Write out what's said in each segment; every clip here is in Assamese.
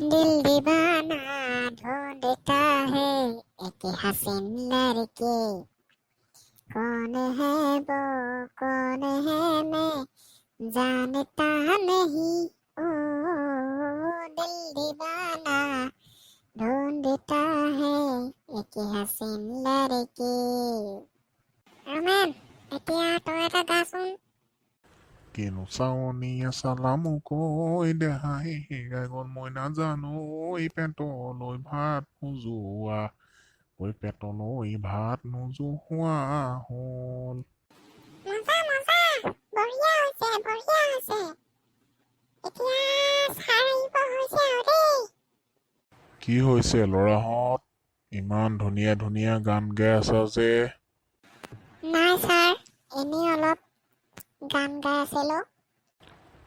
दिल दीवाना ढूंढता है एक हसीन लड़की, कौन है वो, कौन है, मैं जानता नहीं। ओ दिल दीवाना ढूंढता है एक हसीन लड़की। ৰমেন, এতিয়া তই এটা গাচোন। কিনো চাৱনীয়ে চালা মোক ঐ, দেহাহি হেৰাই গ'ল, মই নাজানো ঐ। পেটলৈ ভাত নোযোৱা ঐ, পেটলৈ ভাত নোযোৱা হ'ল। মজা মজা, বঢ়িয়া হৈছে, বঢ়িয়া হৈছে। এতিয়া ছাৰ আহিব হৈছে আৰু দেই। কি হৈছে ল'ৰাহঁত, ইমান ধুনীয়া ধুনীয়া গান গাই আছা যে? নাই ছাৰ, এনেই অলপ গান গাই আছিলোঁ।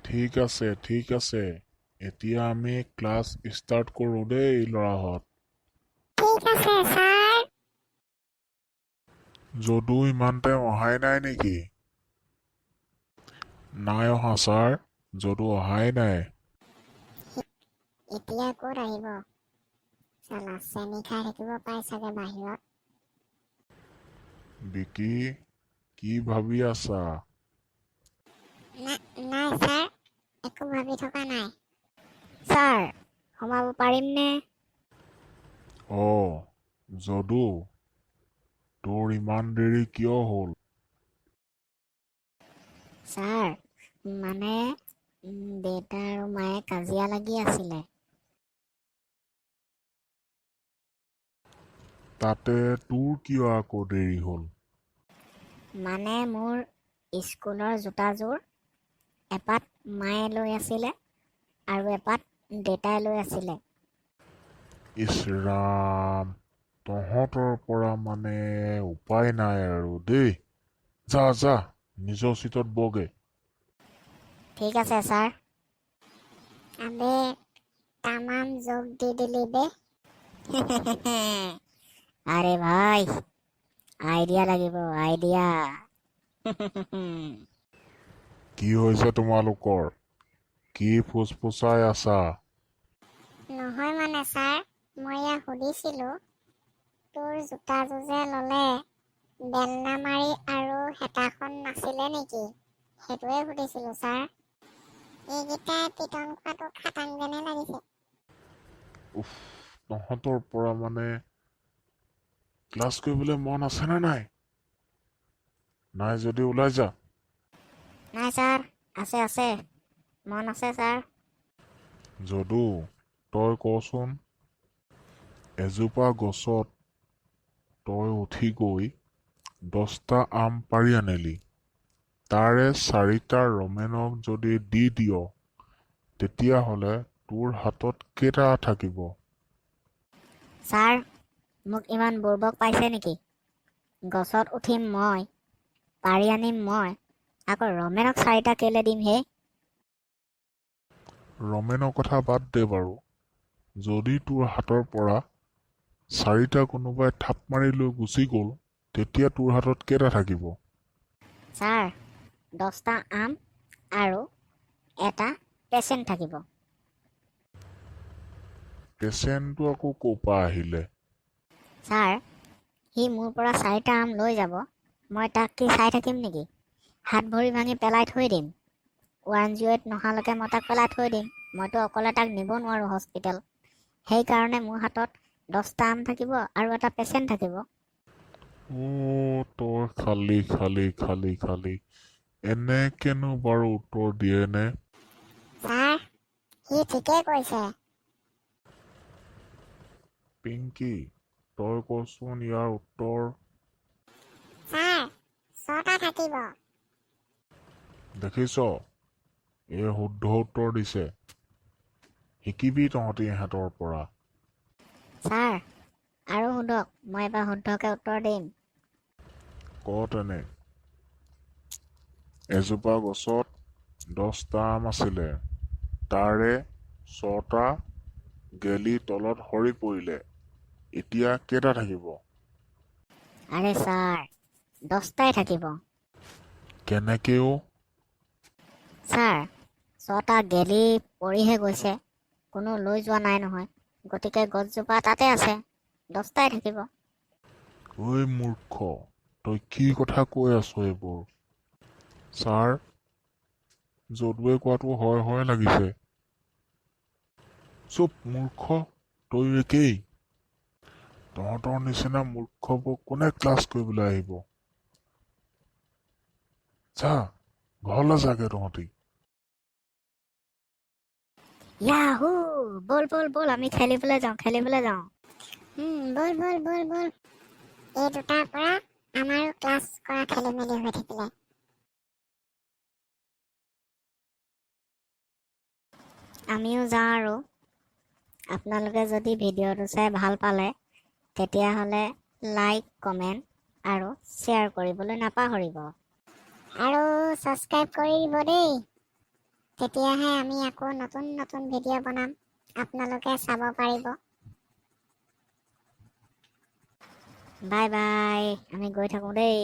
ঠিক আছে, ঠিক আছে। এতিয়া আমি ক্লাছ ষ্টাৰ্ট কৰোঁ দেই ল'ৰাহঁত। ঠিক আছে ছাৰ। যদু ইমান টাইম অহাই নাই নেকি? নাই অহা ছাৰ, যদু অহাই নাই। এতিয়া ক'ত আহিব, চালা চেনি খাই থাকিব পাই চাগে বাহিৰত। বিকি, কি ভাবি আছা? নাই ছাৰ, একো ভাবি থকা নাই। ছাৰ, সোমাব পাৰিমনে? অঁ যদু, তোৰ ইমান দেৰি কিয় হ'ল? ছাৰ, মানে দেউতা আৰু মায়ে কাজিয়া লাগি আছিলে। তাতে তোৰ কিয় আকৌ দেৰি হ'ল? মানে মোৰ স্কুলৰ জোতাযোৰ এপাত মায়ে লৈ আছিলে আৰু এপাত দেউতাই লৈ আছিলে। ইছ ৰাম, তহঁতৰ পৰা মানে উপায় নাই আৰু দেই। যা যা, নিজৰ চিটত বহগে। ঠিক আছে ছাৰ। আবে, তামাম যোগ দি দিলি বে। আৰে ভাই, আইডিয়া লাগিব, আইডিয়া। কি হৈছে তোমালোকৰ? কি ফুচফুচাই আছা? নহয় মানে ছাৰ, মই ইয়াক সুধিছিলোঁ, তোৰ জোতাযোৰ যে ল'লে, বেলনা মাৰি আৰু হেতাখন নাছিলে নেকি, সেইটোৱে সুধিছিলোঁ ছাৰ। এইকেইটাই পিটন খোৱাটো খাটাং যেনে লাগিছে। উফ, তহঁতৰ পৰা মানে ক্লাছ কৰিবলৈ মন আছেনে নাই? নাই যদি ওলাই যা। নাই ছাৰ, আছে আছে, মন আছে ছাৰ। যদু, তই কচোন, এজোপা গছত তই উঠি গৈ 10টা আম পাৰি আনিলি, তাৰে 4টা ৰমেনক যদি দি দিয়, তেতিয়াহ'লে তোৰ হাতত কেইটা থাকিব? ছাৰ, মোক ইমান বুৰ্বক পাইছে নেকি? গছত উঠিম মই, পাৰি আনিম মই, আকৌ ৰমেনক 4টা কেলে দিম হে? ৰমেনৰ কথা বাদ দে বাৰু, যদি তোৰ হাতৰ পৰা 4টা কোনোবাই থাপ মাৰি লৈ গুচি গ'ল, তেতিয়া তোৰ হাতত কেইটা থাকিব? ছাৰ, 10টা আম আৰু এটা পেচেণ্ট থাকিব। পেচেণ্টটো আকৌ ক'ৰ পৰা আহিলে? ছাৰ, সি মোৰ পৰা 4টা আম লৈ যাব, মই তাক কি চাই থাকিম নেকি? হাত ভৰি ভাঙি পেলাই থৈ দিম। 108 নহালৈকে মই তাক পেলাই থৈ দিম। মইতো অকলে তাক নিব নোৱাৰোঁ হস্পিটেল। সেইকাৰণে মোৰ হাতত 10টা আম থাকিব আৰু এটা পেচেণ্ট থাকিব। অ' তই খালি খালি খালি খালি, এনেকেনো বাৰু উত্তৰ দিয়েনে? ছাৰ, সি ঠিকেই কৈছে। পিংকি, তই কচোন ইয়াৰ উত্তৰ। ছাৰ, 6টা থাকিব। দেখিছ, এই শুদ্ধ উত্তৰ দিছে। শিকিবি তহঁতি ইহঁতৰ পৰা। ছাৰ, আৰু সোধক, মই এবাৰ শুদ্ধকৈ উত্তৰ দিম। ক তেনে, এজোপা গছত 10টা আম আছিলে, তাৰে 6টা গেলি তলত সৰি পৰিলে, এতিয়া কেইটা থাকিব? আৰে ছাৰ, 10টাই থাকিব। কেনেকে অ'? ছাৰ, 6টা গেলি পৰিহে গৈছে, কোনো লৈ যোৱা নাই নহয়, গতিকে গছজোপা তাতে আছে, 10টাই থাকিব। ঐ মূৰ্খ, তই কি কথা কৈ আছ এইবোৰ? ছাৰ, যদুৱে কোৱাটো হয় হয় লাগিছে। চুপ মূৰ্খ, তয়ো একেই। তহঁতৰ নিচিনা মূৰ্খবোৰ কোনে ক্লাছ কৰিবলৈ আহিব? যা, ঘৰলৈ যাগে তহঁতি। ইয়াহু, ব'ল ব'ল ব'ল, আমি খেলিবলৈ যাওঁ, খেলিবলৈ যাওঁ। ব'ল ব'ল ব'ল ব'ল। এই দুটাৰ পৰা আমাৰো ক্লাছ কৰা খেলি মেলি হৈ থাকিলে। আমিও যাওঁ আৰু। আপোনালোকে যদি ভিডিঅ'টো চাই ভাল পালে, তেতিয়াহ'লে লাইক, কমেণ্ট আৰু শ্বেয়াৰ কৰিবলৈ নাপাহৰিব। আৰু ছাবস্ক্ৰাইব কৰি দিব দেই, তেতিয়াহে আমি আকৌ নতুন নতুন ভিডিঅ' বনাম, আপোনালোকে চাব পাৰিব। বাই বাই, আমি গৈ থাকোঁ দেই।